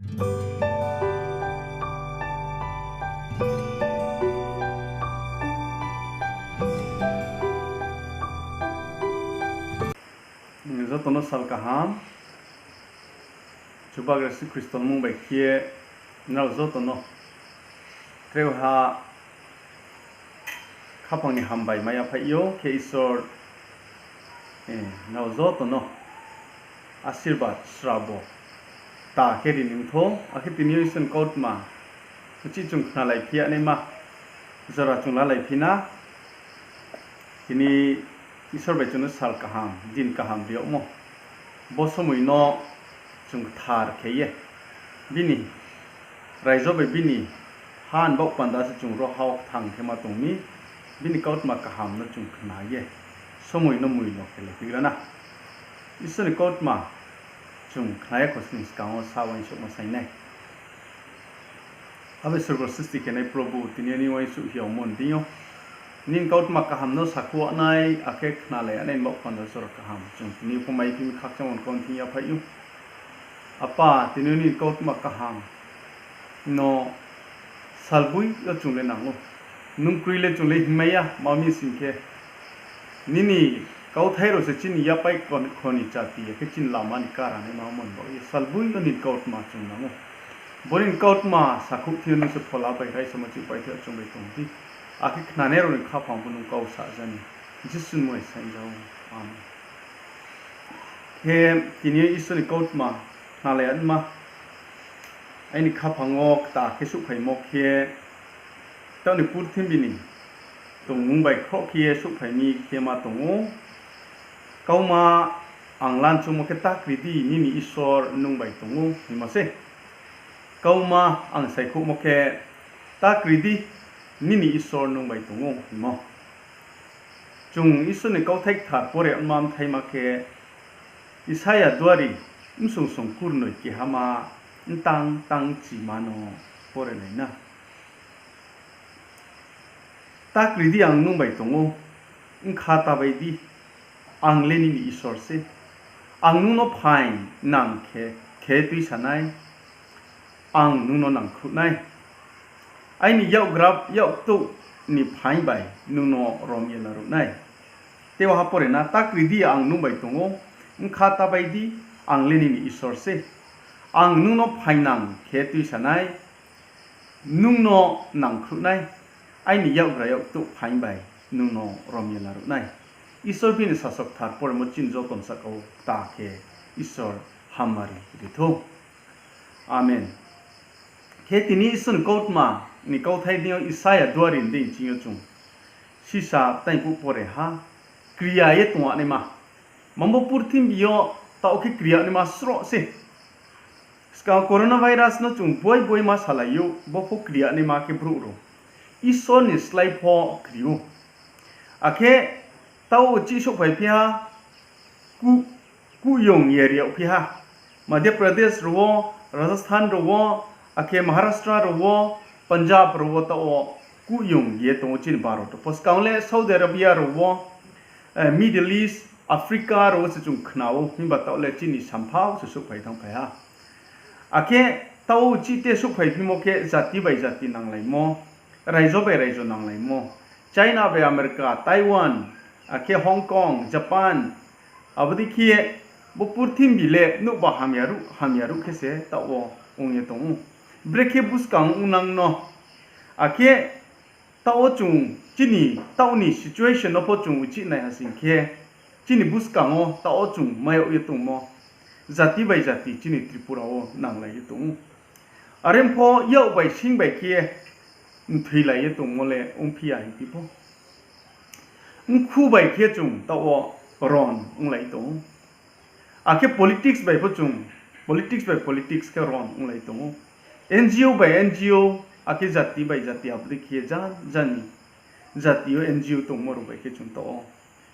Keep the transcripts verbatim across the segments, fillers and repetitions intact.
Joto no sal kaham. Chubagra Jisu Khristo ni mmung bai khe nrao joto no kreuha khaphang ni hambai mai yaphaih ou, khe Isor, eh, nrao joto no asirbad srabo ta khe ri ni ong thou, akhe tini yo Isor ni kautma uchih chung khnalaiphi ya naima jora chung lalaiphi na. Tini Isor bai chung no sal kaham, din kaham ri yagmo. Bo somoi no chung kthar khe ye, bini raijo bai bini ha ni baoh panda se chung ro ha wo kthang khe ma tong mi, bini kautma kaham no chung khna ye, somoi no moino khe le tigra na. Isor ni kautma chung khna ya khosning skang wo sa uaingsouhma saing nai. Abo sorgo sristi khenai Probhu, tini yo nini uaingsouh hiaomo ni deing yo nini kautma kaham no sakhouh nai, akhe khnalai nai ni baoh panda jora kaham chung tini yo pho mai phi mi khakchangmo ni kau thing yaphaih ou. Apa, tini yo nini kautma kaham no salboi yo chung le nang ou. Nung kroi le chung le hingmai ya, ma mi sing khe nini kauthai rao se chini yapai khoni chati ya khe chini lama ni kara nai ma mon baoh ye salboi yo nini kautma chung nang ou. Bo nini kautma sakhouh thing yo nung se phola bai raisamo chouhpai thing yo chung bai tong di. Akhe khnanai rao ni khaphang pho nung kau sa ja ni. Jisu ni mmung bai saing ja ou. Amen. Khe tini yo Isor ni kautma khnalai ya nma aini khaphang wo kta khe souhphaimo khe, taoh ni purthimbi ni tongmung bai khroh khe ye souhphai mi khe ma tong ou. Kauma ang lanchungmo khe, Ta kri di, nini Isor nung bai tong ou, hingmo se. Kauma ang saikhouhmo khe, Ta kri di, nini Isor nung bai tong ou, hingmo. Chung Isor ni kauthai kthar pore ma mthaima khe, Isaia duari bsung song kurnoi kehama mtang tang chima no pore lai na. Ta kri di, ang nung bai tong ou, bkha ta bai di, ang le nini Isor se. Ang nung no phaing nang khe, khe tuisa nai, ang nung no nangkhruh nai. Aini yakgra yaktouh ni phaing bai nung no rom ye laruh nai. Tei waha pore na, Ta kri di, ang nung bai tong ou, bkha ta bai di, ang le nini Isor se. Ang nung no phaing nang khe tuisa nai, nung no nangkhruh nai, aini yakgra yaktouh phaing bai nung no rom ye laruh nai. Isor bini sasaoh kthar poremo chini joto ni sahka wo kta khe Isor hammari ri thou. Amen. Khe tini Isor ni kautma ni kauthai deing yo Isaia duari ni deing ching yo chung sisa taingphuh pore ha, kri ya ye tong naima. Mambo purthimbi yo taoh khe kri ya naima sroh se. Skang coronavirus no chung boi boi ma salai ou, bo pho kri ya naima khe brouh rao Isor ni slái pho kri ou. Akhe taoh wo chih souhphai phi ha, ku-, kuhyong ye ri yag phi ha. Madhya Pradesh rao wo, Rajasthan rao wo, akhe Maharashtra rao wo, Punjab rao wo taoh wo kuhyong ye tong ou chini Bharot wo. Pho skang le Saudi Arabia rao wo, eh, Middle East, Africa rao wo se chung khna ou, himba taoh le chini samphao se souhphai thanngphai ha. Akhe taoh wo chih te souhphai phimo khe jati bai jati nanglaimo, raijo bai raijo nanglaimo, China bai America, Taiwan, akhe Hong Kong, Japan, abo dei khe bo purthimbi le nouhba hamya ruh, hamya ruh khe se taoh wo ong ye tong ou. Brekhe buskang ongnang no, akhe taoh wo chung chini taoh ni situation no pho chung uchih nai ha sing khe, chini buskang wo taoh wo chung mai yag ye tongmo, jati bai jati chini Tripura wo nanglai ye tong ou. Are pho yak bai sing bai khe mthoilai ye tongmo le ongphi ya hing phi pho. Mkhu bai khe chung taoh wo ron onglai tong ou. Akhe politics bai pho chung, politics bai politics khe ron onglai tong ou. N G O bai N G O, akhe jati bai jati abo dei khe jan jani jati yo N G O tongmo rao bai khe chung taoh wo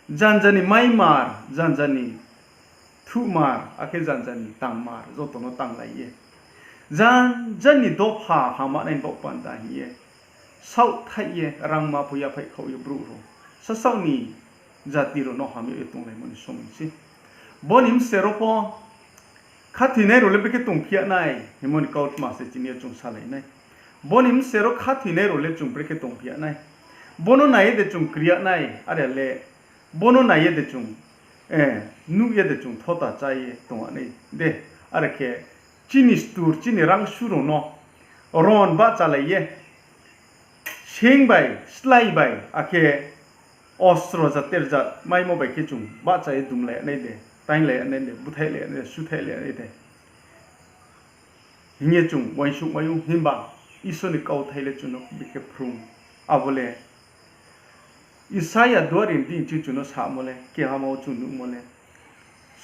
jan jani maimar, jan jani thuhmar, akhe jan jani tangmar joto no tanglai ye, jan jani dopha hama nai ni baoh panda hing ye, saohthaih ye rangma pho yaphaih khaoh ye brouh rao sasaoh ni jati rao no hamya ye tonglaimo ni somoi se. Bo ni bse ro pho khathoinai rao le brekhe tongphi ya nai hingmo ni kautma se chini yo chung salai nai. Bo ni bsero khathoinai rao le chung brekhe tongphi ya nai. Bo no nai ye de chung kri ya nai, are le bo no nai ye de chung, eh, nuh ye de chung thota chá ye tong ya nai de. Are khe chini stur, chini rangsu rao no ron bahchalai ye, seng bai, slái bai, akhe ostro jater jat maimo bai khe chung bahcha ye dumlai ya nai de, tainglai ya nai de, búthaihlai ya nai de, suthailai ya nai de hing ye chung uaingsouhmai ou. Himba Isor ni kauthai le chung no bikhe phrung. Abo le Isaia duari ni deing ching chung no samo le, kehama wo chung nuhmo le,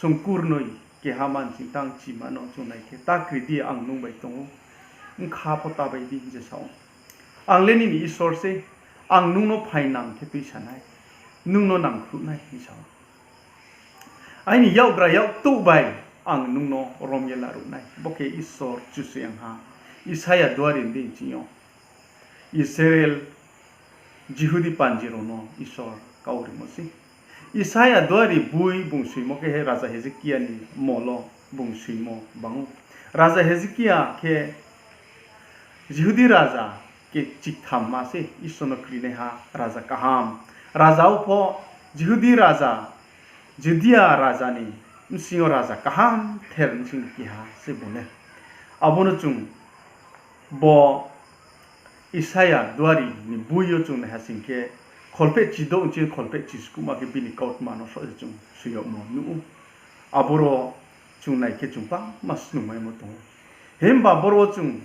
sungkurnoi kehama nching tang chima no chung nai khe, ta kri di, ang nung bai tong ou, bkha pho ta bai di, hing je sa ou. Ang le nini Isor sei, ang nung no phainang khe tuisa nai, nung no nangkhruh nai, hing sa ou. Aini yakgra yaktouh bai ang nung no rom ye laruh nai. Bo khe Isor Kchusoyang ha Isaia duari ni deing ching yo Israel, Jihudi panji rao no Isor kau rimo sei. Isaia duari boi bung soimo khe he Raja Hezekia ni mol wo bung soimo bang ou. Raja Hezekia khe Jihudi raja kechiktham ma se, Isor no krinaiha raja kaham. Raja wo pho Jihudi raja, Judia raja ni bsing yo raja kahamther bsing ni keha se bung le. Abo no chung bo Isaia duari ni boi yo chung naiha sing khe, kholphehchi douh nching kholphehchi skuhma khe bini kautma no sroh se chung soi yagmo nuh ou. Aboro chung nai khe chung bangma snungmaimo tong ou. Himba boro wo chung,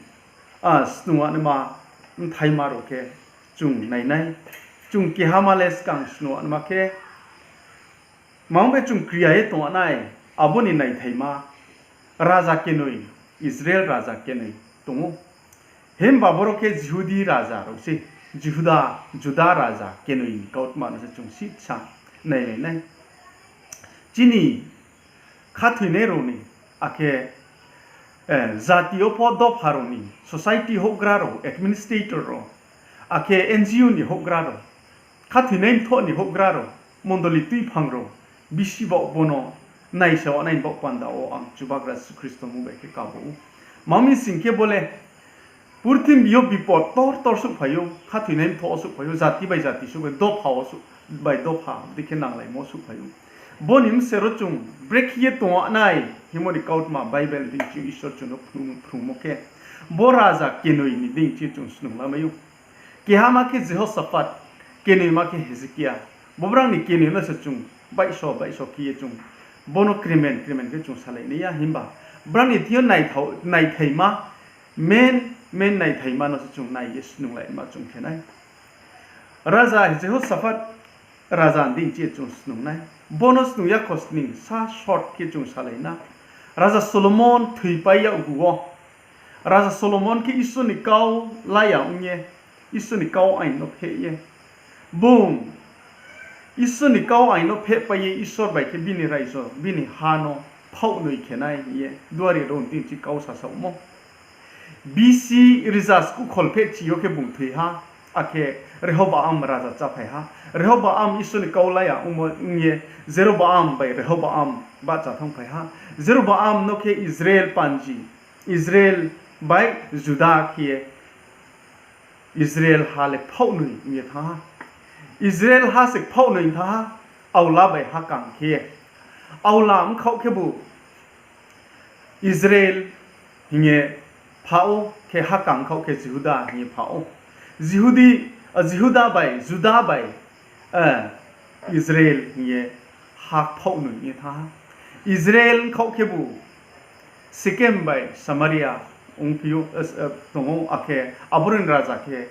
a, snung yanaima bthaima rao khe chung nai nai. Chung kehama le skang snung yanaima khe, mang be chung kri ya ye tong nai, abo ni naithaima, raja kenoi, Israel raja kenoi tong ou. Himba boro khe Jihudi raja rao se, Jihuda, Juda raja kenoi ni kautma no se chung sisa nailai nai. Chini khathoinai rao ni, akhe, eh, jati yo pho dopha rao ni, society houhgra rao, administrator rao, akhe N G O ni houhgra rao, khathoinai mthoh ni houhgra rao, mondoli tuiphang rao, bisi baoh bo no naisa yag nai ni baoh panda wo ang Chubagra Jisu Khristo mmung bai khe kabo ou. Mang mi sing khe bo le purthimbi yo bipod tor tor souhphai ou, khathoinai mthoh wo souhphai ou, jati bai jati souhphai, dopha wo souh-, bai dopha, dei khe nanglaimo souhphai ou. Bo ni bsero chung brekhe ye tong nai hingmo ni kautma Bible deing ching Isor chung no phrung-, phrungmo khe, bo raja kenoi ni deing ching chung snung lamai ou. Kehama khe Jehosaphat, kenoima khe Hezekia. Bo brang ni kenoi no se chung baihso baihso khe ye chung, bo no krimen krimen khe chung salai nai ya, himba brang ni thing yo naithao-, naithaima, main, main naithaima no se chung nai ye snunglaima chung khe nai. Raja Jehosaphat raja ni deing ching ye chung snung nai. Bo no snung ya khosning sa short khe chung salai na. Raja Solomon thoipai yaggu wo, Raja Solomon khe Isor ni kau la ya ong ye, Isor ni kau ain no pheh ye, bung Isor ni kau ain no phehpai ye Isor bai khe bini raijo, bini ha no phaohnoi khe nai hing ye duari rao ni deing ching kau sasaomo. B C rizaskuh kholphehchi yo khe bung thoi ha, akhe Rehoboam raja cháphai ha. Rehoboam Isor ni kau la ya ongmo ong ye Jeroboam bai Rehoboam bahcha thanngphai ha. Jeroboam no khe Israel panji, Israel bai Juda khe ye Israel ha le phaohnoi ong ye thanng ha. Israel ha se phaohnoi thanng ha, aola bai hakang khe ye. Aola bkhaoh khebu Israel hing ye pha ou, khe hakang bkhaoh khe Jihuda hing ye pha ou. Jihudi, a, Jihuda bai, Juda bai, eh, Israel hing ye ha phaohnoi ong ye thanng ha. Israel bkhaoh khebu Sekem bai Samaria ongphi ou, eh, tong ou, akhe aboro ni raja khe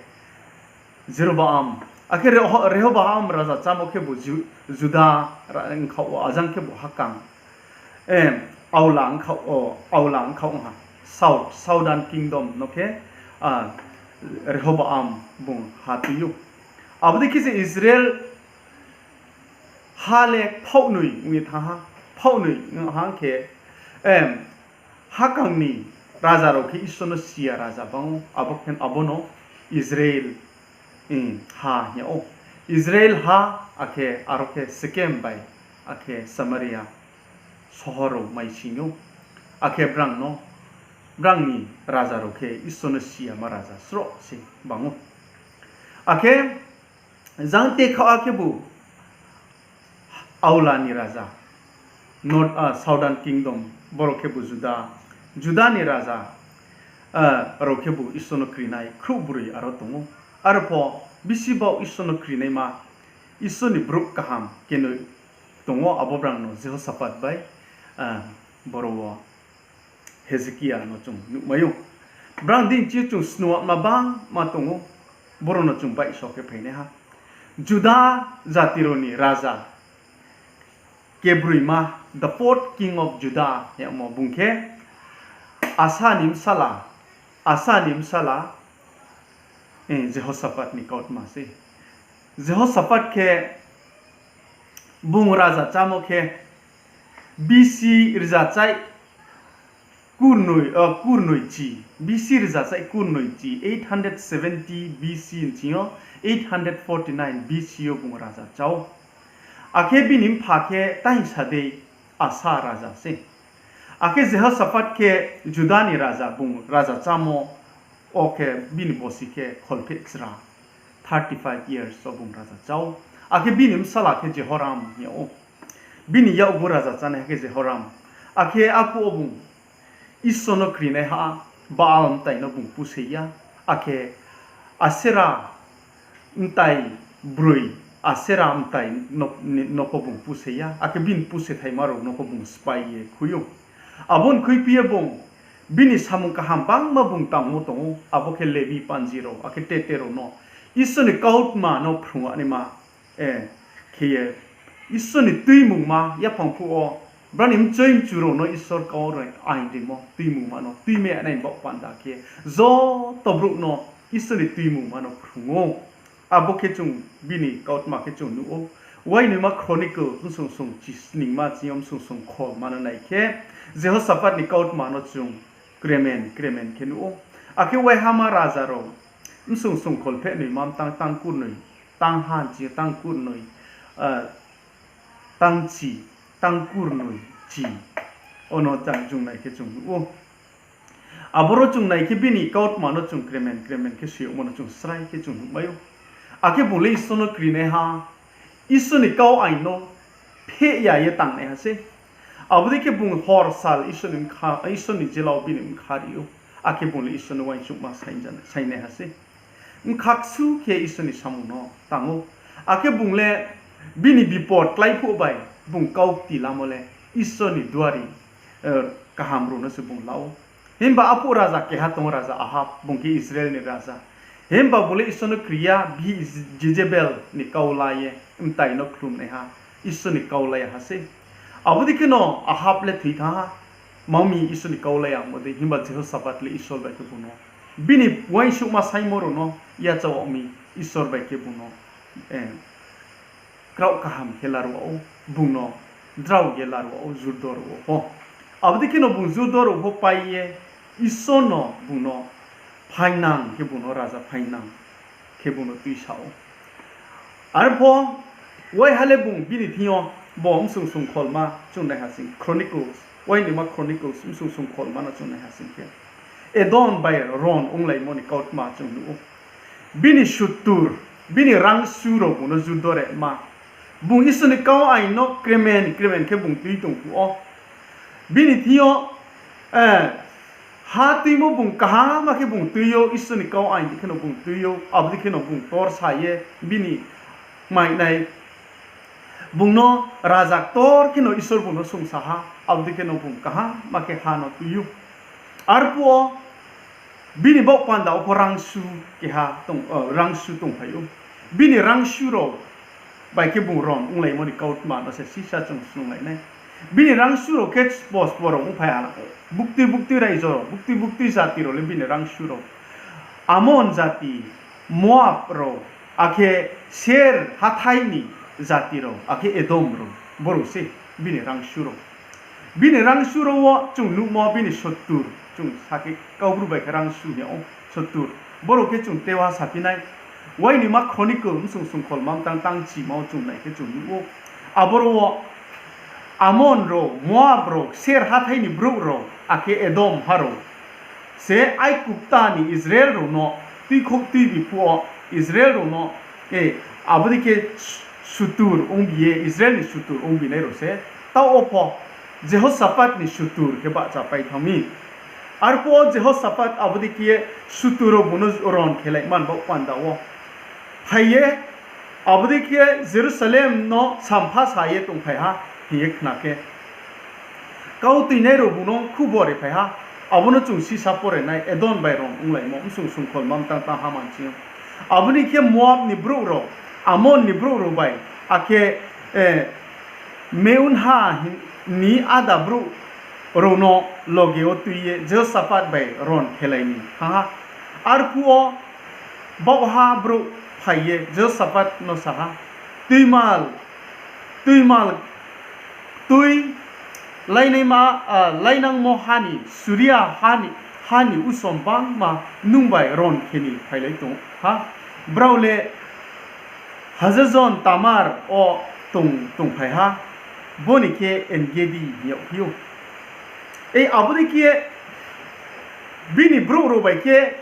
Jeroboam, akhe Reho-, Rehoboam raja chámo khebu Ju-, Juda ra-, bkhaoh wo, ajang khebu hakang, em, aola bkhaoh, o, aola bkhaoh ong ha, south, southern kingdom no khe, a, Rehoboam bung ha tui ou. Abo dei khe se Israel ha le phaohnoi ong ye thanng ha, phaohnoi ong ha khe, em, hakang ni raja rao khe Isor no si ya raja bang ou, abo khe abo no Israel, em, ha hing yag ou. Israel ha, akhe aro khe Sekem bai, akhe Samaria sohor rao mai sing ou. Akhe brang no, brang ni raja rao khe Isor no si yama raja sroh se bang ou. Akhe jang tekhaoh a khebu Aula ni raja, North, ah, Southern Kingdom, boro khebu Juda, Juda ni raja, ah, rao khebu Isor no krinai khrouhbroi aro tong ou. Aro pho bisi baoh Isor no krinaima, Isor ni brouh kaham keno tong ou, abo brang no Jehosaphat bai, ah, boro wo Hezekia no chung nuhmai ou. Brang deing chi chung snuama bangma tong ou, boro no chung baihso khe phainaiha. Juda jati rao ni raja kebroima, the fourth king of Judah, yamo bung khe Asa ni bsala, Asa ni bsala, eh, Jehosaphat ni kautma sei. Jehosaphat khe bung raja chámo khe B C rzachaih kurnoi, eh, kurnoi chi, B C rzachaih kurnoi chi, eight hundred seventy B C ni sing yo eight hundred forty-nine B C yo bung raja chá ou. Akhe bini mpha khe taingsa dei Asa raja sei. Akhe Jehosaphat khe Juda ni raja, bung raja chámo wo khe bini bosi khe kholpheh chra, thirty five years wo bung raja chá ou. Akhe bini bsala khe Jehoram hing yag ou. Bini yakgu raja chánaiha khe Jehoram. Akhe arphuh wo bung Isor no krinaiha, Baal mtai no bung puse ya, akhe Asera mtai broi, Asera mtai no, ni, no pho bung puse ya, akhe bini pusethaima rao no pho bung sphái ye khui ou. Abo ni khuiphi ye bung bini samung kaham bangma bung tangmo tong ou, abo khe Lebi panji rao, akhe tre tre rao no Isor ni kautma no phrung yanaima, eh, khe ye Isor ni tuimungma yaphang phuh wo, brao ni mchoi mchu rao no Isor kau rao ain rimo, tuimungma no tuimai nai baoh panda khe joto brouh no Isor ni tuimungma no phrung ou. Abo khe chung bini kautma khe chung nuh ou. Wainoima Chronicle bsung sung chisningma ching yo bsung sung kholma no nai khe, Jehosaphat ni kautma no chung kremen kremen khe nuh ou. Akhe waihama raja rao bsung sung kholpheh noima mtang tang kurnoi, tang ha ching yo tang kurnoi, ah, tang chi, tang kurnoi chi. Ono chung nai khe chung nuh ou. Aboro chung nai khe bini kautma no chung kremen kremen khe soi yagmo no chung srai khe chung nuhmai ou. Akhe bung le Isor no krinaiha, Isor ni kau ain no pheh ya ye tangnaiha sei. Abo dei khe bung hor sal Isor ni bkha, Isor ni jela wo bini bkha ri ou. Akhe bung le Isor ni uaingsouhma sainja-, sainaiha sei. Bkha ksu khe Isor ni samung no tang ou. Akhe bung le bini bipod klái phuh bai bung kau kti lamo le Isor ni duari, eh, kaham rao no se bung la ou. Himba arphuh raja keha tong ou, raja Ahab, bung khe Israel ni raja. Himba bung le Isor no kri ya, bihih Jezebel ni kau la ye mtai no khlumnaiha, Isor ni kau la ya ha sei. Abo dei kheno Ahab le thoi thanng ha, ma mi Isor ni kau la ya mo dei, himba Jehosaphat le Isor bai khe bung no, bini uaingsouhma saingmo rao no yachaoh mi, Isor bai khe bung no, eh, kraoh kaham khe laruh ou, bung no drao ye laruh ou, jurdor ou pho. Abo dei kheno bung jurdor ou pho pai ye, Isor no bung no phaingnang khe bung no raja phaingnang khe bung no tuisa ou. Arpho waiha le bung bini thing yo bo bsung sung kholma chung naiha sing Chronicles, Wainoima Chronicles bsung sung kholma no chung naiha sing khe, Edom bai ron onglaimo ni kautma chung nuh ou. Bini sutur, bini rangsu rao bung no jurdorema. Bung Isor ni kau ain no kremen kremen khe bung tui tong phuh wo, bini thing yo, eh, ha tuimo bung kaham khe bung tui ou, Isor ni kau ain dei kheno bung tui ou, abo dei kheno bung tor sa ye bini mainai bung no raja ktor kheno Isor bung no sungsa ha, abo dei kheno bung kaham khe ha no tui ou. Arphuh wo bini baoh panda wo pho rangsu keha tong, eh, rangsu tongphai ou. Bini rangsu rao bai khe bung ron onglaimo ni kautma no se sisa chung snunglai nai. Bini rangsu rao khe spo spo rao ongphai ha, buktui buktui raijo rao, buktui buktui jati rao le bini rangsu rao. Amon jati, Moab rao, akhe Ser hathái ni jati rao, akhe Edom rao, boro se bini rangsu rao. Bini rangsu rao wo chung nuhmo bini sottur, chung sa khe Kaubru bai khe rangsu hing yag ou, sottur. Boro khe chung tewa saphi nai. Wainoima Chronicle bsung sung kholma mtang tang chima wo chung nai khe chung nuh ou. Aboro wo Amon rao, Moab rao, Ser hathái ni brouh rao, Akhe Edom ha rao se Aigupta ni Israel rao no tuikhouh tuibi phuh wo Israel rao no, e, abo dei khe su-, sutur ongbi ye, Israel ni sutur ongbi nai rao se taoh wo pho Jehosaphat ni sutur khe bahchapai thanng mi. Arphuh wo Jehosaphat abo dei khe ye sutur rao bung no ron khelai man baoh panda wo phai ye, abo dei khe Jerusalem no sampha sa ye tongphai ha hing ye khna khe, kau tuinai rao bung no khubor ri phai ha. Abo no chung sisa pore nai, Edom bai ron onglaimo, bsung sungkholma mtang tang ha manching yo. Abo ni khe Moab ni brouh rao, Amon ni brouh rao bai, akhe, e, Meunha ni áda brouh rao no loge wo tui ye Jehosaphat bai ron khelai ni thanng ha. Arphuh wo baohha brouh phai ye Jehosaphat no sa ha, Tuimal, tuimal tui lainaima, a, lainangmo ha ni Suria ha ni, ha ni usom bangma nung bai ron khe ni phailai tong ha. Brao le Hazazon Tamar wo tong, tongphai ha, bo ni khe Engedi hing yagphi ou. E, abo dei khe bini brouh rao bai khe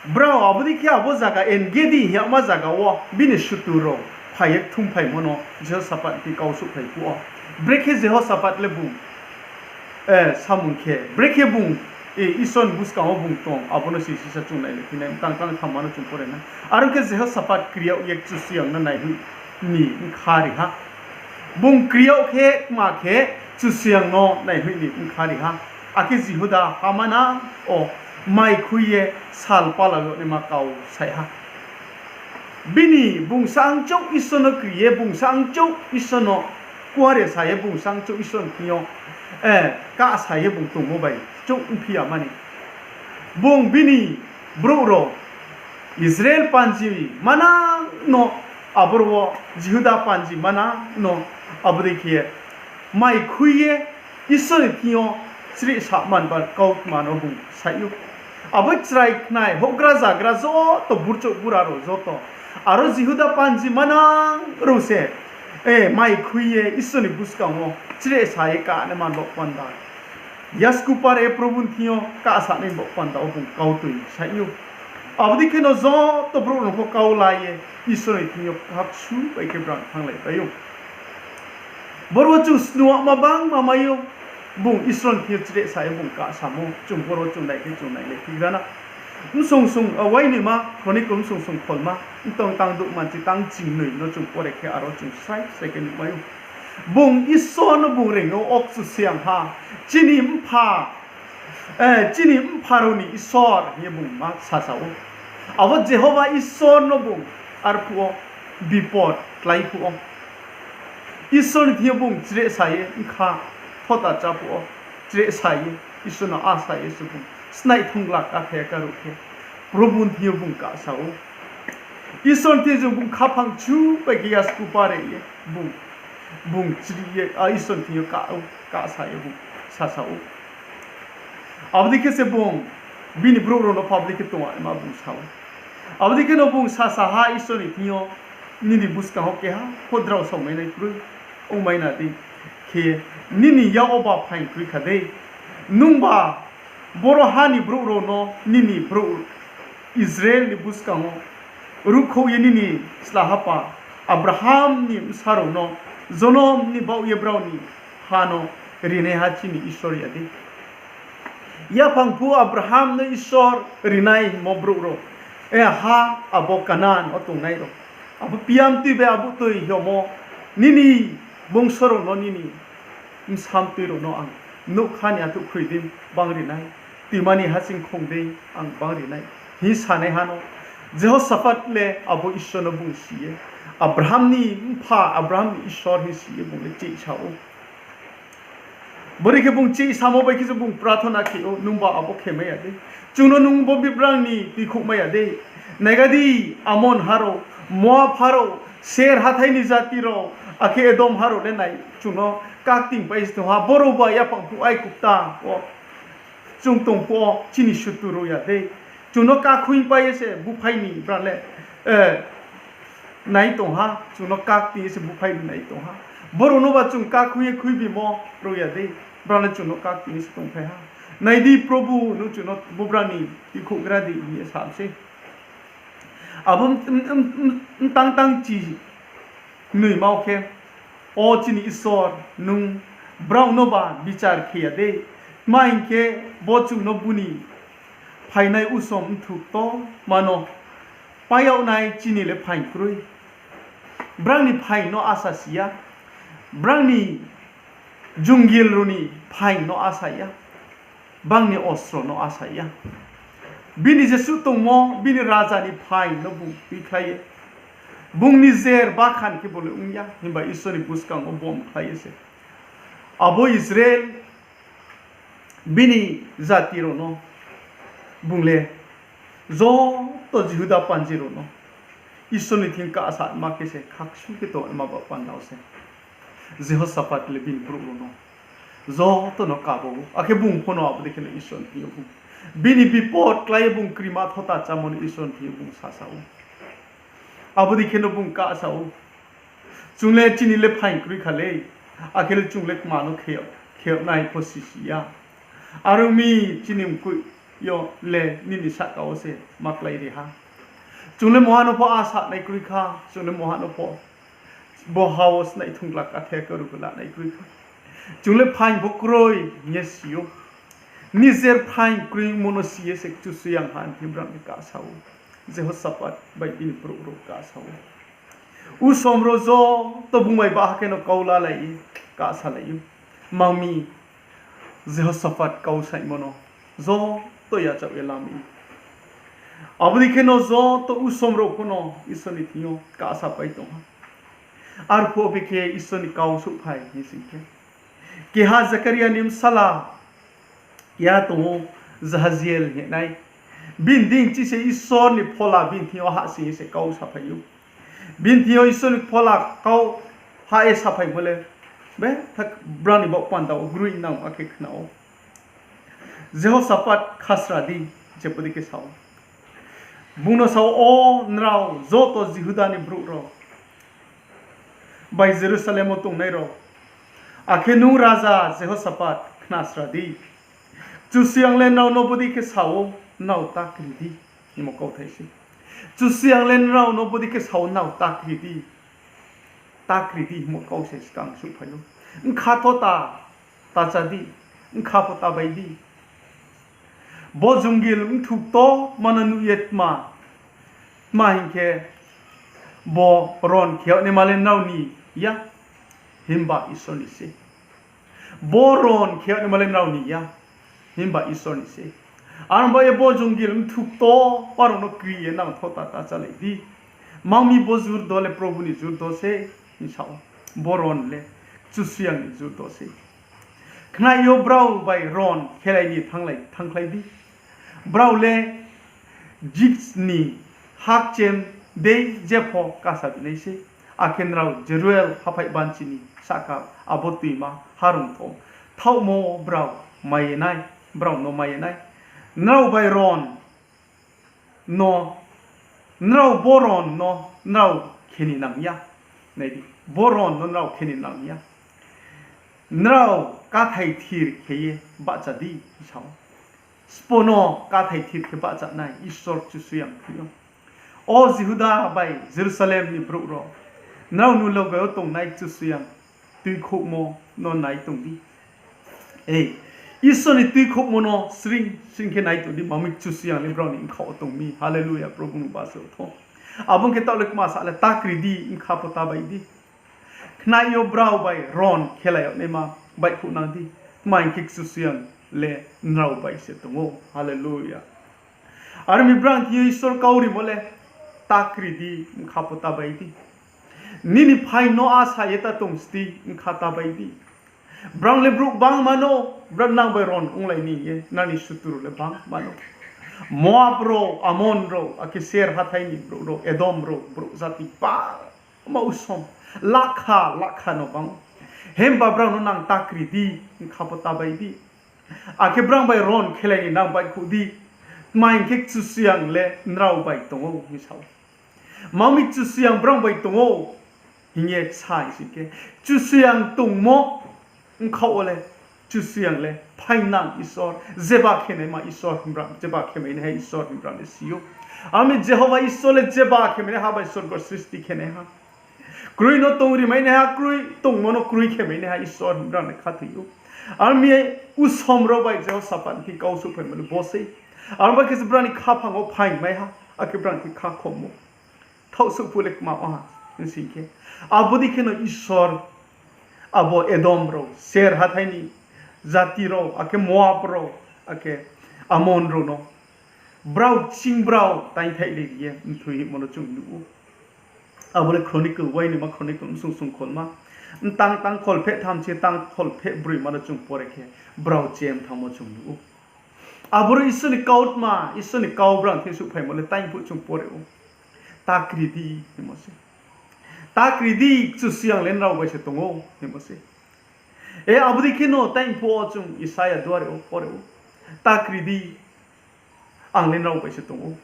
brao abo dei khe abo zaga Engedi hing yagma zaga wo bini sutur rao phai ye kthum phaimo no Jehosaphat ni kau souhphai phuh wo, brekhe Jehosaphat le bung, e, samung khe, brekhe bung, e, Isor ni buskang wo bung tong, abo no se sisa chung nailai phi nai, mtang tang thamma no chung pore nai. Are ong khe Jehosaphat kri yag ye Kchusoyang no naihoih ni bkha ri ha. Bung kri yag khe, kma khe, Kchusoyang no naihoih ni bkha ri ha. Akhe Jihuda ha manang wo mai khui ye sal pala yag naima kau saih ha. Bini bung sangchouh Isor no kri ye, bung sangchouh Isor no kuare sa ye, bung sangchouh Isor ni thing yo, e, kahsa ye bung tongmo bai chouh ongphi ya mani. Bung bini brouh rao Israel panji manang no, aboro wo Jihuda panji manang no, abo dei khe mai khui ye Isor ni thing yo chrih sa man ba kautma no bung saih ou. Abo chrai khnai houhgra zagra joto, burchouh bura rao joto, aro Jihuda panji manang rao se, e, mai khui ye Isor ni buskang wo chrih sa ye kanaima baoh panda, yasku pare Probu ni thing yo kahsanai baoh panda wo bung kautoi saih ou. Abo dei kheno joto brouh rao no pho kau la ye Isor ni thing yo khaksu bai khe brang thannglaipai ou. Boro wo chung snuama bangma mai ou, bung Isor ni thing yo chrih sa ye bung kahsamo, chung boro chung nai khe chung nailai phigra na. Bsung sung, a, Wainoima Chronicle bsung sung kholma, mtang tang douh manchi tang chingnoi no chung pore khe aro chung srai srai khe nuhmai ou. Bung Isor no bung reing ou, O Kchusoyang ha, chini mpha, e, chini mpha rao ni Isor hing ye bung ma sasa ou. Abo Jehova Isor no bung arphuh wo bipod klái phuh wo, Isor ni thing yo bung chrih sa ye bkha thota chá phuh wo, chrih sa ye Isor no asa ye se bung snaih thungla kathai karuh khe, Probu ni thing yo bung kahsa ou. Isor ni thing yo bung khaphang chu bai khe yasku pare ye bung, bung chrih ye, a, Isor ni thing yo ka-, kahsa ye bung sasa ou. Abo dei khe se bung bini brouh rao no pho abo dei khe tongnaima bung sa ou. Abo dei kheno bung sasa ha Isor ni thing yo, nini buskang wo keha pho drao saomainai kroi ongmai na dei khe, nini yak wo ba phaing kroi kha dei. Nungba boro ha ni brouh rao no nini brouh Israel ni buskang wo ruhkhouh ye nini slahapa Abraham ni bsa rao no jonom ni baoh ye brao ni ha no rinaiha chini Isor ya dei. Yaphang phuh Abraham no Isor rinai hingmo brouh rao, e, ha abo Kanan wo tongnai rao, abo piam tui bai abo toi hingmo, nini bongso rao no, nini bsa mtui rao no ang nougkha ni athuh khroi dei bang ri nai, tuima ni hasing khong dei ang bang ri nai, hing sanaiha no Jehosaphat le abo Isor no bung si ye, Abraham ni mpha, Abraham ni Isor hing si ye bung le chih sa ou. Bori khe bung chih samo bai khe se bung prathona khe ou, nungba abo khe mai ya dei? Chung no nung bo bibrang ni tuikhouh mai ya dei? Naiga di, Amon ha rao, Moab ha rao, Ser hathái ni jati rao, akhe Edom ha rao le nai, chung no kaktingpai se tong ha, boro ba yaphang phuh Aigupta wo chung tong phuh wo chini sutur rao ya dei? Chung no kakhuipai ye se buphai ni brang le, e, nai tong ha, chung no kakting ye se buphai ni nai tong ha. Boro no ba chung kakhui ye khuibimo rao ya dei? Brao le chung no kak tini se tongphai ha. Nai di, Probhu, nung chung no bo brao ni tuikhouh gra di, hing ye sa sei. Abo m-, m-, m-, m-, mtang tang chi noi ma wo khe, O chini Isor, nung brao no ba bichar khe ya de? Tma hing khe, bo chung no bini phainai usom bthwu ktorma no pai yag nai chini le phaing kroi. Brao ni phaing no asa si ya, brao ni jungil rao ni phaing no asa ya, bang ni ostro no asa ya. Bini jesuh tongmo, bini raja ni phaing no bung tuikhlai ye, bung nijer bakhan khe bo le ong ya, himba Isor ni buskang wo bomkhlai ye se abo Israel bini jati rao no bung le, joto Jihuda panji rao no Isor ni thing kasa ma khe se khaksu khe tongma ba panda wo se Jehosaphat le bini brouh rao no joto no kabo ou. Akhe bung pho no abo dei khe no Isor ni thing yo bung, bini bipot klái ye bung krima thota chámo no Isor ni thing yo bung sasa ou. Abo dei khe no bung kasa ou, Chung le chini le phaing kroi kha lei, akhe le chung le kma no khe yag nai pho sisi ya. Are ong mi, chini mkoih yo le nini sahka wo se ma klái ri ha. Chung le moha no pho asa nai kroi kha, chung le moha no pho bo ha wo snaih thungla kathe karuh la nai kroi kha. Chung le phaing pho kroi hing ye si ou. Nijer phaing kroimo no si ye se Kchusoyang ha hing khe brao ni kasa ou. Jehosaphat bai bini brouh rao kasa ou. Usom rao joto bung bai baha khe no kau lalai ye, kasalai ou. Mang mi, Jehosaphat kau saimo no joto yachaoh ye la mi. Abo dei khe no joto usom rao pho no Isor ni thing yo kasapai tong ha. Arphuh bi khe Isor ni kau souhphai hing sing khe, keha Zakaria ni bsala keha tong ou, Jahaziel hing ye nai. Bini deing chi se Isor ni phola bini thing yo hahsoing ye se kau saphai ou. Bini thing yo Isor ni phola kau hah ye saphaimo le, be, brao ni baoh panda wo groingnang akhe khna ou. Jehosaphat khasra di, je podi khe sa ou. Bung no sa ou, O nrao joto Jihuda ni brouh rao bai Jerusalem wo tongnai rao, akhe nung raja Jehosaphat, khnasra di. Kchusoyang le nrao no bodei khe sa ou, nrao ta kri di, hingmo kauthai se. Kchusoyang le nrao no bodei khe sa ou, nrao ta kri di. Ta kri di hingmo kau se skang souhphai ou. Bkha tho ta, ta chá di, bkha pho ta bai di. Bo jungil bthwu ktorma no nuh ye tma, tma hing khe, bo ron khe yag naima le nrao ni ya, himba Isor ni se. Bo ron khe yag naima le nrao ni ya, himba Isor ni se. Aro ba ye bo jungil bthwu ktorma rao no kri ye nang tho ta, ta chálai di. Mang mi bo jurdo le Probhu ni jurdo se, hing sa ou. Bo ron le Kchusoyang ni jurdo se. Khnai yo brao bai ron khelai ni thannglai, thanngkhlai di. Brao le Jips ni hakchem dei jepho kasa binai sei. Akhe nrao Jeruel haphaih banchi ni sahka abo toima harung tho, thaohmo brao mai ye nai, brao no mai ye nai. Nrao bai ron no, nrao bo ron no nrao khe ni nang ya. Nai di, bo ron no nrao khe ni nang ya. Nrao kathai thir khe ye bahcha di, hing sa ou. Sbo no kathai thir khe bahcha nai Isor Kchusoyang thing yo. O Jihuda bai Jerusalem ni brouh rao, nrao ni loge wo tongnai Kchusoyang tuikhouhmo no nai tong di. Ei, Isor ni tuikhouhmo no sring sring khe nai tong di, mang mi Kchusoyang le brao ni bkha wo tong mi. Hallelujah, Probhu no basa tho. Abo ong khe taoh le kma sa le, ta kri di, bkha pho ta bai di. Khnai yo brao bai ron khelai yag naima baihkhouhnang di. Tma hing khe Kchusoyang le nrao bai se tong ou. Hallelujah. Aro mi brao thing yo Isor kau rimo le, ta kri di, bkha pho ta bai di. Nini phaing no asa ye ta tong sdi, bkha ta bai di. Brao le brouh gbangma no, brao nang bai ron onglai ni ye, nang ni sutru le gbangma no. Moab rao, Amon rao, akhe Seir hathái ni brouh rao, Edom rao, brouh jati gbangma usom, lakha lakha no bang. Himba brao no nang ta kri di, bkha pho ta bai di. Akhe brao bai ron khelai ni nang baihkhouh di. Tma hing khe Kchusoyang le nrao bai tong ou, hing sa ou. Mang mi Kchusoyang brao bai tong ou, hing ye sa sing khe, Kchusoyang tongmo bkhaoh wo le Kchusoyang le phaingnang Isor, jeba khenaima Isor himba, jeba khemainaiha Isor himba le si ou. Ami Jehova Isor le jeba khemainaiha bai sorgo sristi khenaiha. Kroi no tongrimainaiha, kroi tongmo no kroi khemainaiha Isor himba le khathoi ou. Ami usom rao bai Jehosaphat ni thing kau souhphaimo le bo sei. Aro bai khe se brao ni khaphang wo phaingmaiha, akhe brao ni thing khakhommo. Thaoh souhphu le kma ha, hing sing khe. Abo dei kheno Isor, abo Edom rao, Ser hathái ni jati rao, akhe Moab rao, akhe Amon rao no brao kching brao taingthaih ri ye mthoi hingmo no chung nuh ou. Abo le Chronicle, Wainoima Chronicle, msung sung kholma, mtang tang kholpheh tham se tang kholpheh broima no chung pore khe, brao chem thanngmo chung nuh ou. Aboro Isor ni kautma, Isor ni kau brao ni thing souhphaimo le taing phuh chung pore ou. Ta kri di, hingmo se. Ta kri di, Kchusoyang le nrao bai se tong ou, hingmo se. E, abo dei kheno taing phuh wo chung Isaia duari wo pore ou. Ta kri di, ang le nrao bai se tong ou.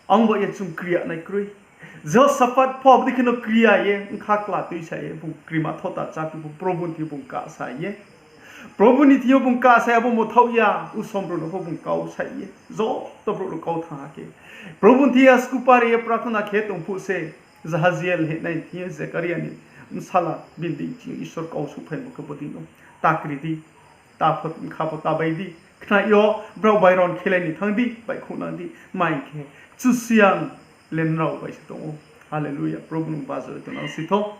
Ang bai ye chung kri ya nai kroi. Jehosaphat pho abo dei kheno kri ya ye, bkha kla tuisa ye, bung krima thota chá phi pho, Probu ni thing yo bung kasa ye. Probu ni thing yo bung kasa ye, abo mthaoh ya, usom rao no pho bung kau sa ye. Joto brouh rao kau thanng ha khe, Probu ni thing yo skupa ri ye prathona khe tong phuh se, Jahaziel hingnai ni thing yo Zekaria ni bsala bini deing ching yo Isor kau souhphaimo khe bo dei no. Ta kri di, ta pho, bkha pho ta bai di, khnai yo, brao bai ron khelai ni thanng di, baihkhouhnang di, ma hing khe, Kchusoyang le nrao bai se tong ou. Hallelujah, Probu nung bajo ye tongnang si tho.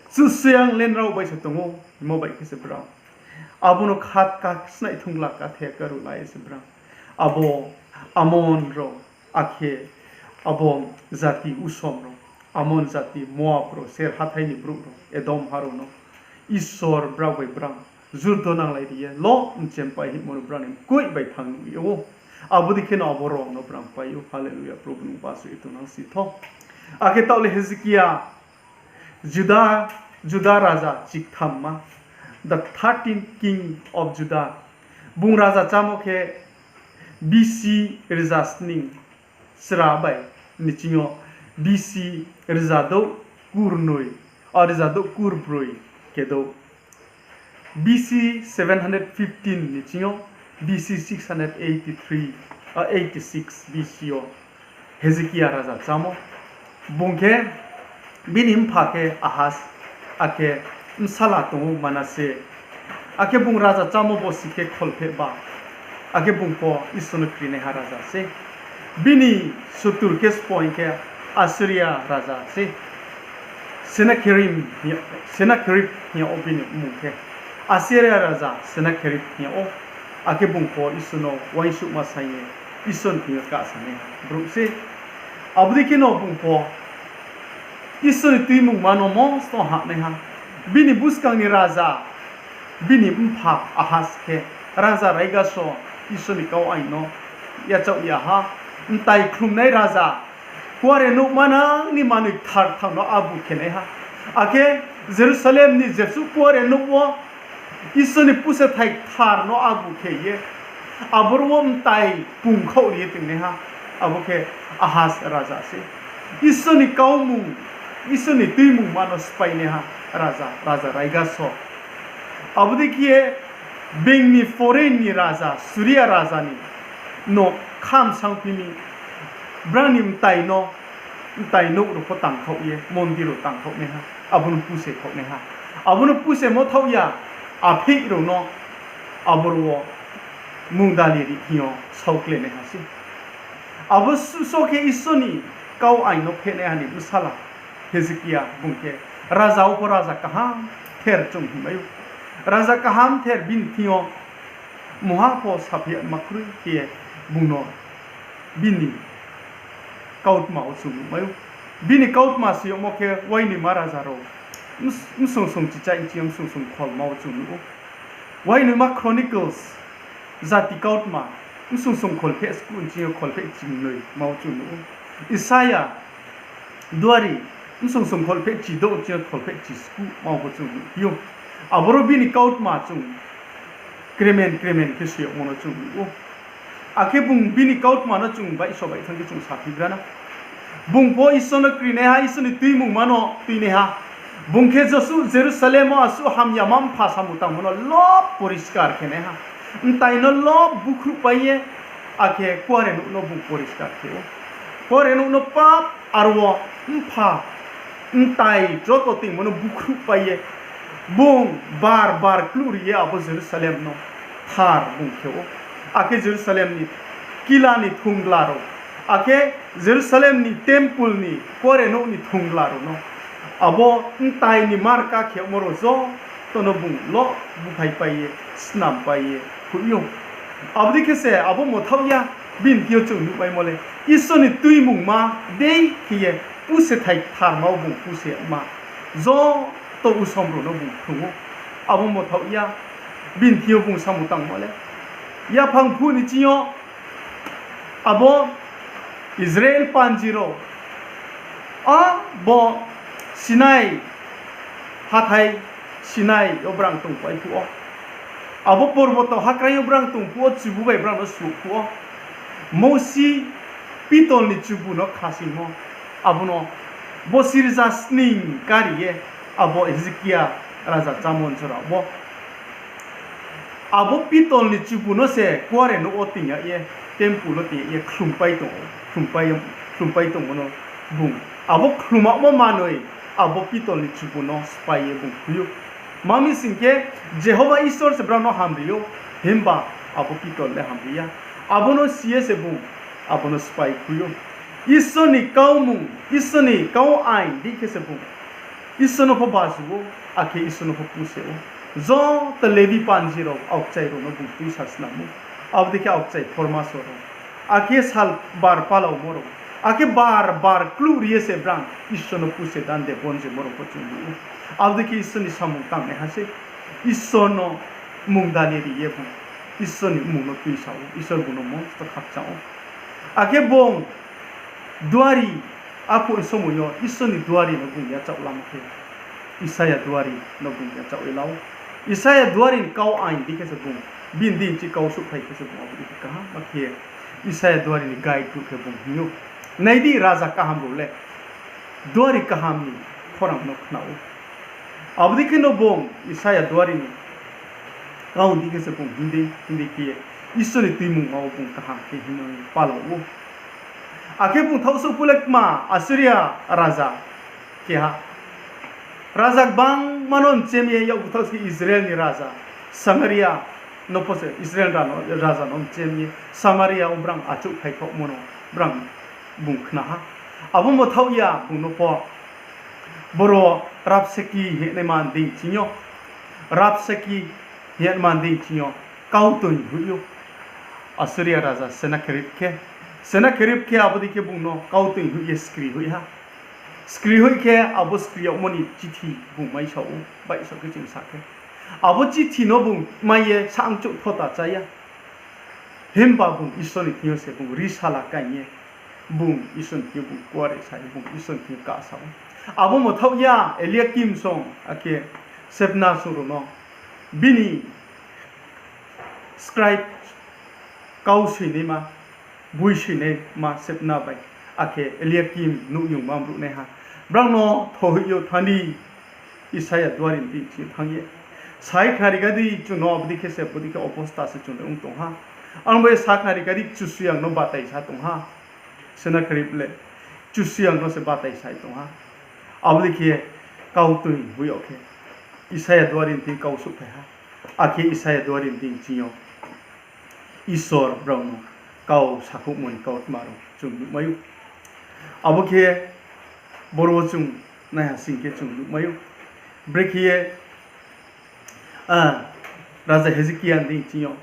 Kchusoyang le nrao bai se tong ou, hingmo bai khe se brao abo no kha, ka snai thungla kathe karuh la ye se brao abo Amon rao, akhe abo jati usom rao, Amon jati, Moab rao, Ser hathái ni brouh rao, Edom ha rao no Isor brao bai brao jurdo nanglai ri ye, lo mchempai hingmo no brao ni mkoih bai thanng nuh ye ou. Abo dei kheno abo rao no brao pai ou. Hallelujah, Probu nung bajo ye tongnang si tho. Akhe taoh le Hezekia, Juda, Juda raja chikthamma, the thirteenth king of Judah. Bung raja chámo khe B C rzasning sra bai ni ching yo B C rzadouh kurnoi, a, rzadouh kurbroi khe douh. B C seven hundred fifteen ni ching yo B C six hundred eighty-three, a, eighty-six B C yo Hezekia raja chámo. Bung khe bini mpha khe Ahas, akhe bsala tong ou Manase. Akhe bung raja chámo bosi khe kholpheh ba. Akhe bung pho Isor no krinaiha raja se. Bini sutur khe sbo hing khe Assyria raja se. Sennacherib hing yag ou bini mmung khe. Assyria raja Sennacherib hing yag ou. Akhe bung pho Isor no uaingsouhma saing ye, Isor ni thing yo kahsanaiha brouh se. Abo dei kheno bung pho Isor ni tuimungma no mosto hahnaiha. Bini buskang ni raja, bini mpha Ahas khe raja raigaso Isor ni kau ain no yachaoh ya ha. Mtai khlumnai raja, kuarenouh manang ni manoi kthar thang no abu khenaiha. Akhe Jerusalem ni jesuh kuarenouh wo Isor ni pusethai kthar no abu khe ye, aboro wo mtai pungkhaoh ri ye tongnaiha, abo khe Ahas raja se. Isor ni kaumung, Isor ni tuimungma no spainaiha raja, raja raigaso. Abo dei khe ye being ni foreign ni raja, Suria raja ni no khamsang phi mi, brao ni mtai no, mtai nouh rao pho tangkhaoh ye, mondir rao tangkhaohnaiha, abo no puse khaohnaiha. Abo no pusemo thaoh ya, apheih rao no aboro wo mungdali ri hing yo saoklenaiha se. Abo suhso khe Isor ni kau ain no phehnaiha ni bsala Hezekia bung khe raja wo pho raja kaham ther chung hingmai ou. Raja kaham ther bini thing yo mungha pho saphi ya ma kroi khe bung no bini kautma wo chung nuhmai ou. Bini kautma si yagmo khe uainoima raja rao, ms-, msung sung chichai nching yo msung sung kholma wo chung nuh ou. Uainoima Chronicles, jati kautma, msung sung kholpheh skuh nching yo kholpheh chingnoi ma wo chung nuh ou. Isaia duari, msung sung kholpheh chidouh nching yo kholpheh chiskuh ma wo pho chung nuhphi ou. Aboro bini kautma chung kremen kremen khe soi yagmo no chung nuh ou. Akhe bung bini kautma no chung baihso baihthang khe chung saphigra na. Bung pho Isor no krinaiha, Isor ni tuimungma no tuinaiha. Bung khe josuh Jerusalem wo asuh hamyama mpha samung tangmo no lo poriskar khe nai ha. Mtai no lo bukhruhpai ye, akhe kuarenouh no bung poriskar khe ou. Kuarenouh no pap aro wo mpha mtai joto tingmo no bukhruhpai ye, bung bar bar kluh ri ye abo Jerusalem no thar bung khe ou. Akhe Jerusalem ni kila ni thongla rao, akhe Jerusalem ni temple ni kuarenouh ni thongla rao no abo mtai ni marka khe yagmo rao joto no bung lo buphaipai ye, snampai ye hoih ou. Abo dei khe se abo mothaoh ya, bini thing yo chung nuhmaimo le, Isor ni tuimungma dei khe ye pusethai ktharma wo bung puse ma, joto usom rao no bung phrung ou. Abo mothaoh ya, bini thing yo bung samung tangmo le, yaphang phuh ni ching yo abo Israel panji rao, abo Sinai, hathái Sinai yo brang tongpai phuh wo, abo porboto hakrai yo brang tong phuh wo, chubu bai brang no suh phuh wo, Mousi pitol ni chubu no khasingmo, abo no bo sirja sning kari ye, abo Hezekia raja chámon jora wo abo pitol ni chubu no se kuarenouh wo ting yag ye, temple wo ting yag ye khlumpai tong, khlumpai, khlumpai tongmo no bung abo khlumamo manoi abo pitol ni chubu no sphái ye bung khui ou. Tma mi sing khe, Jehova Isor se brao no hamri ou, himba abo pitol le hamri ya. Abo no si ye se bung abo no sphái khui ou. Isor ni kaumung, Isor ni kau ain dei khe se bung Isor no pho baju ou, akhe Isor no pho puse ou. Joto Lebi panji rao, aokchai rao no bung tuisa snam ou. Abo dei khe aokchai phormaso rao, akhe sal bar palaomo rao, akhe bar bar kluh ri ye se brang Isor no puse dande bonjemo rao pho chung nuh ou. Abo dei khe Isor ni samung tangnaiha se, Isor no mungdali ri ye bung Isor ni mmung no tuisa ou, Isor bung no mosto khakchang ou. Akhe bung duari, aphuh somoi yo Isor ni duari no bung yachaoh lamo khe, Isaia duari no bung yachaoh ye la ou. Isaia duari ni kau ain dei khe se bung, bini deing chi kau souhphai khe se bung abo dei khe kaham ma khe Isaia duari ni guide ruh khe bung hing ou, Nai di, raja kaham rao le duari kaham ni khorang no khna ou. Abo dei khe no bung Isaia duari ni kau dei khe se bung hing dei, hing dei khe ye Isor ni tuimungma wo bung kaham khe hing no pala ou. Akhe bung thaohsouh phuh le kma, Assuria raja keha, raja gbangma no mchem ye, yakgu thaohsouh khe Israel ni raja, Samaria no pho se Israel ra no, raja no mchem ye Samaria wo brang achouhphai khaohmo no brang bung khna ha. Abo mothaoh ya bung no pho boro Rabsaki hingnaima deing ching yo, Rabsaki hingnaima deing ching yo kau toing hoih ou. Assuria raja Sennacherib khe, Sennacherib khe abo dei khe bung no kau toing hoih ye skri hoih ha. Skri hoih khe abo skri yagmo ni chithi bung maisao ou, baihsao khe chung sa khe, abo chithi no bung mai ye sangchouh thota chá ya. Himba bung Isor ni thing yo se bung risala kaing ye, bung Isor ni thing yo bung kuare sa ye, bung Isor ni thing yo kasa ou. Abo mothaoh ya Eliakim song akhe Sebna song rao no bini scribe, kau soinaima, boi soinaima Sebna bai, akhe Eliakim nouhyongma mruhnaiha, brao no thohoih yo thanng di, Isaia duari ni deing ching yo thanng ye. Sai khnari ga di, chung no abo dei khe se, abo dei khe obosta se chung le ong tong ha. Ang bai sa khnari ga di, Kchusoyang no batai sa tong ha. Sennacherib le Kchusoyang no se batai sa ye tong ha. Abo dei khe kau toing hoih yag khe Isaia duari ni deing kau souhphai ha. Akhe Isaia duari ni deing ching yo Isor brao no kau sakhouhmo ni kautma rao chung nuhmai ou. Abo khe boro wo chung naiha sing khe chung nuhmai ou. Brekhe ye, ah, Raja Hezekia ni deing ching yo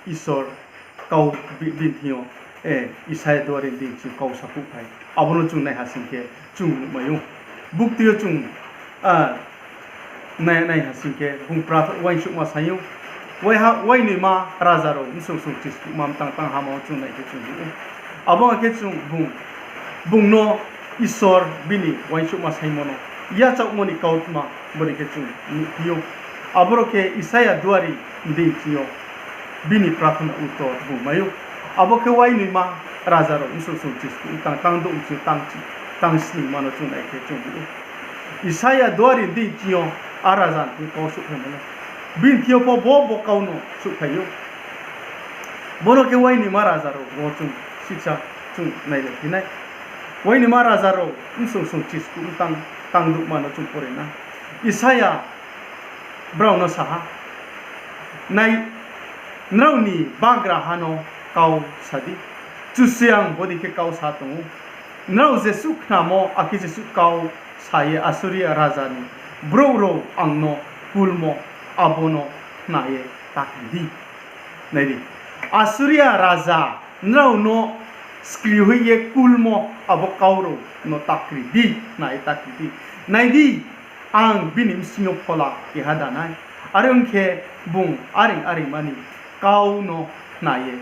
Isor kau bi-, bini thing yo, eh, Isaia duari ni deing ching yo kau sakhouhphai. Abo no chung naiha sing khe chung nuhmai ou. Buktui yo chung, ah, nai, naiha sing khe bung prartho-, uaingsouhma saing ou. Uaiha, uainoima raja rao bsong song chiskuhma mtang tang hama wo chung nai khe chung nuh ou. Abo ong khe chung bung, bung no Isor bini uaingsouhma saingmo no yachaohmo ni kautma bori khe chung nuhphi ou. Aboro khe Isaia duari ni deing ching yo bini prarthona uttor bung mai ou. Abo khe uainoima raja rao bsong song chiskuh tang tang douh ching tang chi, tang sningma no chung nai khe chung nuh ou. Isaia duari ni deing ching yo a raja ni thing kau souhphaimo le. Bini thing yo pho bo bo kau no souhphai ou. Bo no khe uainima raja rao wo chung sisa chung nailai phi nai. Uainima raja rao bsung sung chiskuh tang, tang douhma no chung pore na. Isaia brao no sa ha, Nai, nrao ni bagraha no kau sa di, Kchusoyang bodei khe kau sa tong ou, nrao jesuh khnamo akhe jesuh kau sa ye Assuria raja ni brouh rao ang no kulmo, abo no khna ye ta kri di. Nai di, Assuria raja nrao no skri hoih ye kulmo abo kau rao no ta kri di, khna ye ta kri di. Nai di, ang bini bsing yo phola keha da nai. Are ong khe, bung areing areingma ni kau no khna ye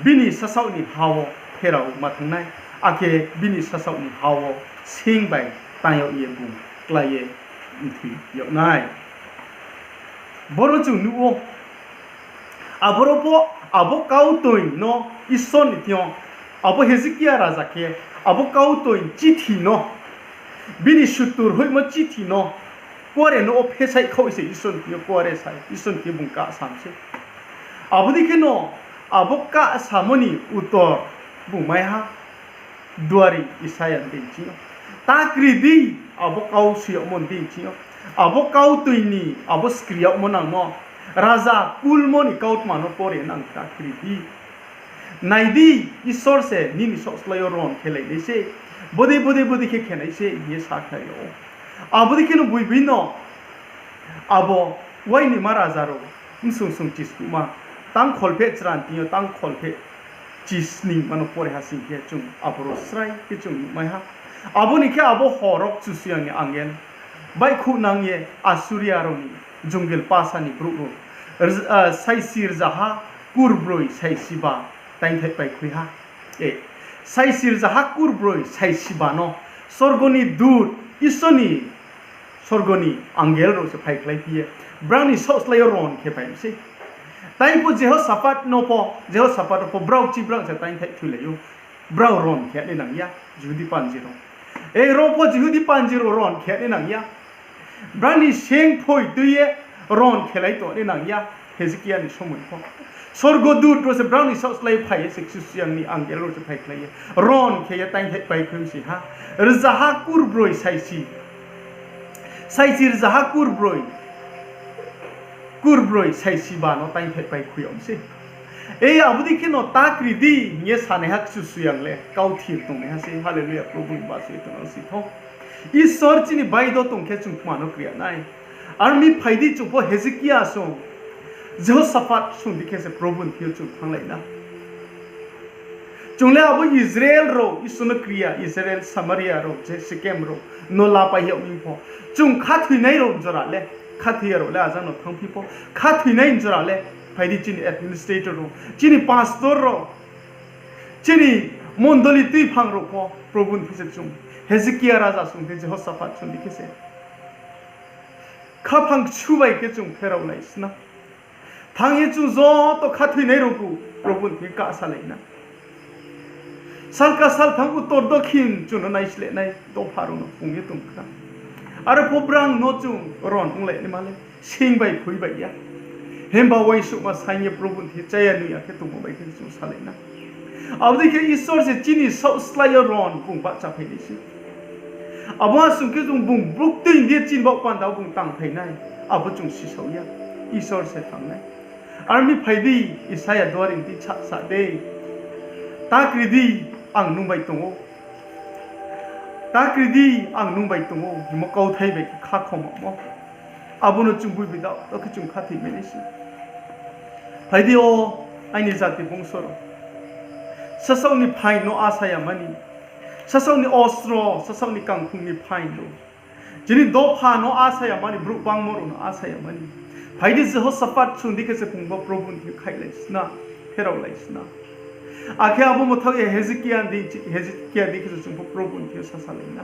bini sasaoh ni ha wo pherao ma thanng nai, akhe bini sasaoh ni ha wo sing bai tang yag ye bung klái ye mthoi yag nai. Boro chung nuh ou, aboro pho abo kautoing no Isor ni thing yo, abo Hezekia raja khe abo kautoing chithi no, bini sutur hoihmo chithi no, kuare no wo phesaih khaoh se Isor ni thing yo kuare sa, Isor ni thing yo bung kahsa mi se. Abo dei kheno abo kahsamo ni utor bung mai ha, duari Isaia ni deing ching yo. Ta kri di, abo kau soi yagmo ni deing ching yo, abo kautoing ni abo skri yagmo nangmo, raja kulmo ni kautma no pore nang ta kri di. Nai di, Isor se nini saohslái yo ron khelai nai se, bodei bodei bodei khe khe nai se hing ye sakhnari yag ou. Abo dei kheno boiboi no abo uainima raja rao bsung sung chiskuhma, tang kholpheh chra ni thing yo tang kholpheh chisningma no pore ha sing khe chung aboro srai khe chung nuhmai ha. Abo ni khe abo hor wo Kchusoyang ni angel baihkhouhnang ye Assuria rao ni jungil pasa ni brouh rao, rz-, ah, saisi rzaha kurbroi saisiba taingthaih pai khui ha. E, saisi rzaha kurbroi saisiba no sorgo ni dut, Isor ni sorgo ni angel rao se phaikhlaiphi ye brao ni saohslái yo ron khe pai mi sei. Tai pho Jehosaphat no pho, Jehosaphat no pho brao chi brao se taingthaih thoilai ou. Brao ron khe nai nang ya, Jihudi panji rao. E, ro pho Jihudi panji rao ron khe nai nang ya. Brao ni seng phoi tui ye ron khelai tong nai nang ya, Hezekia ni somoi pho. Sorgo dut rao se brao ni saohslái phai ye se Kchusoyang ni angel rao se phaikhlai ye ron khe ye taingthaih pai khui mi se ha. Rzaha kurbroi saisi, saisi rzaha kurbroi, kurbroi saisiba no taingthaih pai khui yag mi se. E, abo dei kheno ta kri di hing ye sanaiha Kchusoyang le kauthir tongnaiha se. Hallelujah, Probhu ni basa ye tong nang si thou. Isor chini baido tong khe chung tma no kri ya nai. Aro mi phai di, chung pho Hezekia song, Jehosaphat song dei khe se Probhu ni thing yo chung thannglai na. Chung le abo Israel rao Isor no kri ya, Israel, Samaria rao, je Sekem rao no lapai yag mi pho, chung khathoinai rao jora le, khathoiya rao le ajang no thanngphi pho, khathoinai jora le, phai di chini administrator rao, chini pastor rao, chini mondoli tuiphang rao pho Probhu ni thing se chung, Hezekia raja song dei khe, Jehosaphat song dei khe se khaphang kchu bai khe chung pheraolai sna. Thanng ye chung joto khathoinai rao bu Probhu ni thing kahsalai na. Salka saltham uttor dokhin chung no naisleh nai dopha rao no pung ye tong khna. Aro pho brang no chung ron onglai naima le sing bai khui bai ya. Himba uaingsouhma saing ye Probhu ni thing chaya nuh ya khe tongmo bai khe chung salai na. Abo dei khe Isor se chini saohslái yo ron bung bahchaphai nai se. Abo ha sung khe chung bung buktui di ye chini baoh panda wo bung tangphai nai. Abo chung sisao ya. Isor se thanng nai. Aro mi phai di, Isaia duari ni deing chah sa dei. Ta kri di, ang nung bai tong ou. Ta kri di, ang nung bai tong ou hingmo kauthai bai khe khakhomamo. Abo no chung bui bidao, to khe chung khathoi mai nai se. Phai di o, aini jati bungso rao. Sasaoh ni phaing no asa ya mani. Sasaoh ni ostro, sasaoh ni kangkhong ni phaing rao. Chini dopha no asa ya mani, brouh bangmo rao no asa ya mani. Phai di, Jehosaphat song dei khe se bung bo Probhu ni thing khaihlai sna, pheraolai sna. Akhe abo mthaoh ye Hezekia dei, Hezekia dei khe se chung pho Probhu ni thing yo sasalai na.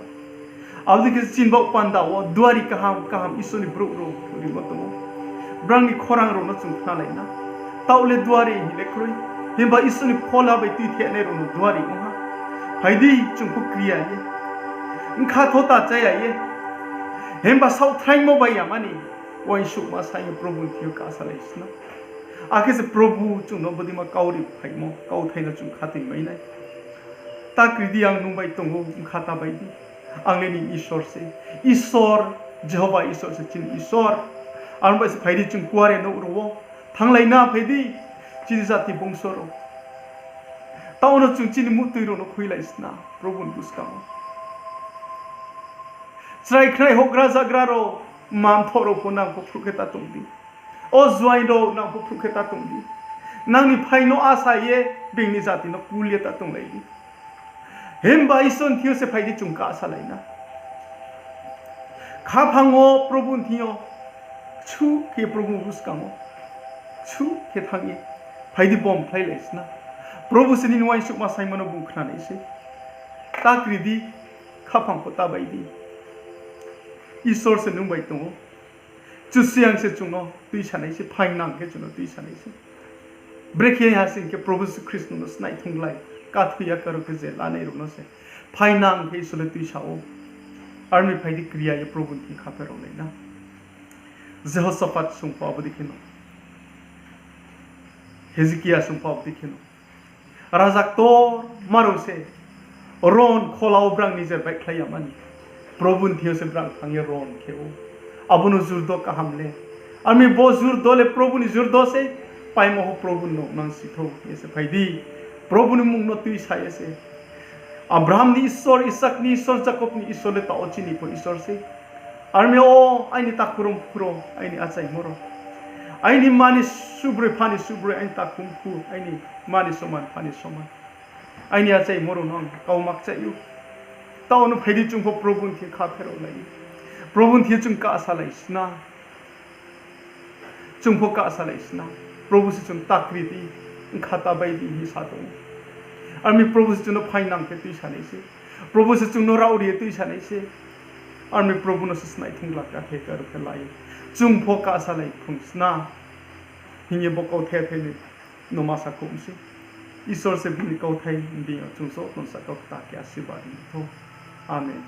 Abo dei khe se chini baoh panda wo duari kaham kaham Isor ni brouh rao rimo tong ou. Brang ni khorang rao no chung khnalai na. Taoh le duari hing le kroi. Himba Isor ni phola bai tuithenai rao no duari ong ha. Phai di, chung pho kri ya ye, bkha thota chá ya ye, Himba saohthraimo bai yama ni uaingsouhma saing yo Probu ni thing yo kasa lai sna. Akhe se Probu chung no bodeima kau ri phaimo, kauthai no chung khatui mai nai. Ta kri di, ang nung bai tong ou, bkha ta bai di. Ang le nini Isor se. Isor, Jehova Isor se chini Isor. Aro bai se phai di chung kuare nouh rao wo. Thannglai na phai di, chini jati bongso rao. Taoh no chung chini muhtoi rao no khuilai sna, Probu ni buskang wo. Chrai khnai houhgra zagra rao, mma-mphoh rao pho nang pho phruh khe ta tong di. O juaing rao nang pho phruh khe ta tong di. Nang ni phai no asa ye, being ni jati no kul ye ta tonglai di. Himba Isor ni thing yo se phai di chung kasalai na. Khaphang wo Probu ni thing yo, kchuh khe Probu buskang wo, kchuh khe thanng ye, phai di bom khlailai sna. Probu se nini uaingsouhma saingmo no bung khnanai se. Ta kri di, khaphang pho ta bai di. Isor se nung bai tong ou. Kchusoyang se chung no tuisanai se, phaingnang khe chung no tuisanai se. Brekhe ha sing khe Probu Jisu Khristo no snaithunglai, kathoi ya karo khe je lanai rao no se phaingnang khe Isor le tuisa ou. Aro mi phai di kriya ye Probu ni thing kha pherao lai na. Jehosaphat sung pho abo dei kheno. Hezekia sung pho abo dei kheno. Raja ktorma rao se ron khola wo brang nijer baihkhlai yama ni Probu ni thing yo se brang thanng ye ron khe ou. Abo no jurdo kaham le. Aro mi bo jurdo le Probu ni jurdo se, paimo pho Probu no nang si thou ye se phai di. Probu ni mmung no tuisa ye se. Abraham ni Isor, Isak ni Isor, Jakob ni Isor le taoh wo chini pho Isor se. Aro mi o aini takhu rao, mkhu rao, aini achaimo rao, aini mma ni subroi, pha ni subroi, aini takhu mkhu, aini mma ni soman, pha ni soman, aini achaimo rao no ang kau makchai ou. Taoh no phai di chung pho Probu ni thing kha pherao lai. Probu ni thing chung kasalai sna. Chung pho kasalai sna. Probu se chung ta kri di, bkha ta bai di hing sa tong ou. Aro mi Probu se chung no phaingnang khe tuisanai se. Probu se chung no raohri ye tuisanai se. Aro mi Probu no se snaithungla kathe karo khe lai. Chung pho kasalai phrung sna hing ye bo kauthai thai ni no ma sakhouh mi se. Isor se bini kauthai bini yo chung joto no sahka kta khe asirbad ri thou. Amen.